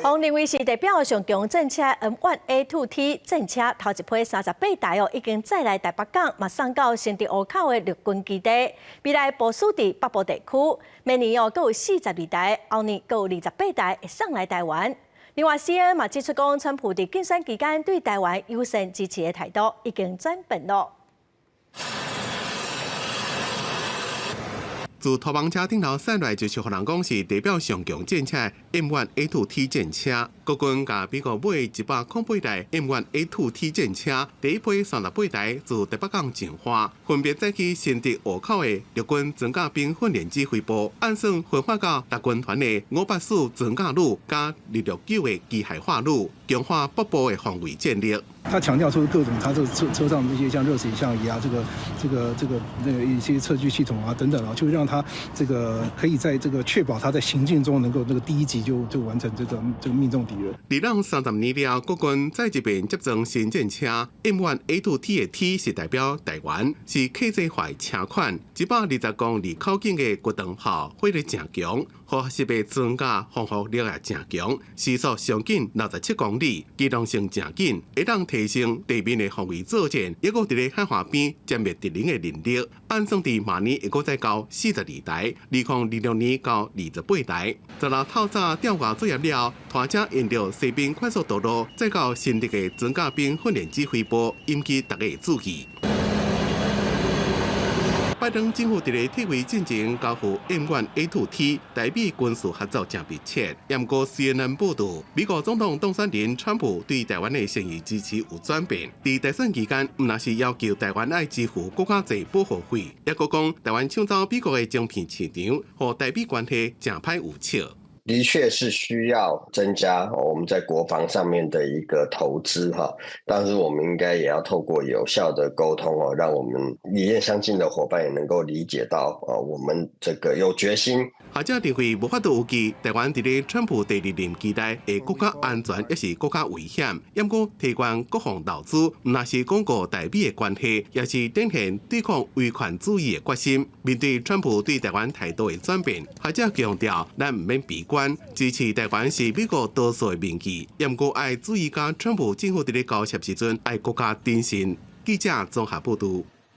予認為是代表上強戰車 M1A2T 戰車頭一批38台哦，已經載來台北港，嘛送到新竹湖口的陸軍基地，未來部署佇北部地區。明年哦，閣有42台，後年閣有28台會送來台灣。另外，CNN 嘛指出講，川普佇競選期間對台灣友善支持的態度已經轉變了。自拖網車頂頭駛來，就是予人講是代表上強戰車 M1A2T 戰車。國軍共美國買108台 M1A2T 戰車，第一批38台自台北港進發，分別載去新竹湖口的陸軍裝甲兵訓練指揮部，按算分發到六軍團的584裝甲旅佮269的機械化旅，強化北部的防衛戰力。他強調出各種，他這車車上這些像熱成像儀啊，這個、這個、這個那個一些測距系統啊等等啊，就讓他這個可以在這個確保他在行進中能夠那個第一擊就完成這個命中敵人。離任30年了，國軍再一遍接裝新戰車 M1A2T 的 T 是代表台灣，是客製化車款，120公厘口徑的滑膛炮，火力誠強，可識別裝甲防護力也誠強，時速上緊67公里，機動性誠緊，會當提升地面的防衛作戰，抑閣佇咧海岸邊殲滅敵人的能力。按算佇明年會閣再交42台，2026年交28台。昨昏透早吊掛作業了，拖車沿著西濱快速道路，載到新竹的裝甲兵訓練指揮部，引起大家的注意。拜登政府佇咧退位進前交付 M1A2T，台美軍事合作誠密切。毋過 CNN 報道，美國總統當選人川普對台灣的善意支持有轉變。佇大選期間，毋但是要求台灣愛支付閣較濟保護費，抑閣講台灣搶走美國的晶片市場，予台美關係誠歹預測。的確是需要增加我們在國防上面的一個投資哈，但是我們應該也要透過有效的溝通哦，讓我們理念相近的夥伴也能夠理解到啊，我們這個有決心。學者認為無法度預計台灣佇咧川普第二任期內會閣較安全，抑是閣較危險。毋過提懸國防投資，毋但是鞏固台美的關係，也是展現對抗威權主義的決心。面對川普對台灣態度的轉變，學者強調，咱毋免悲觀，支持台灣是美國多數的民意。毋過愛注意，佮川普政府佇咧交涉時陣，愛閣較謹慎。記者綜合報導。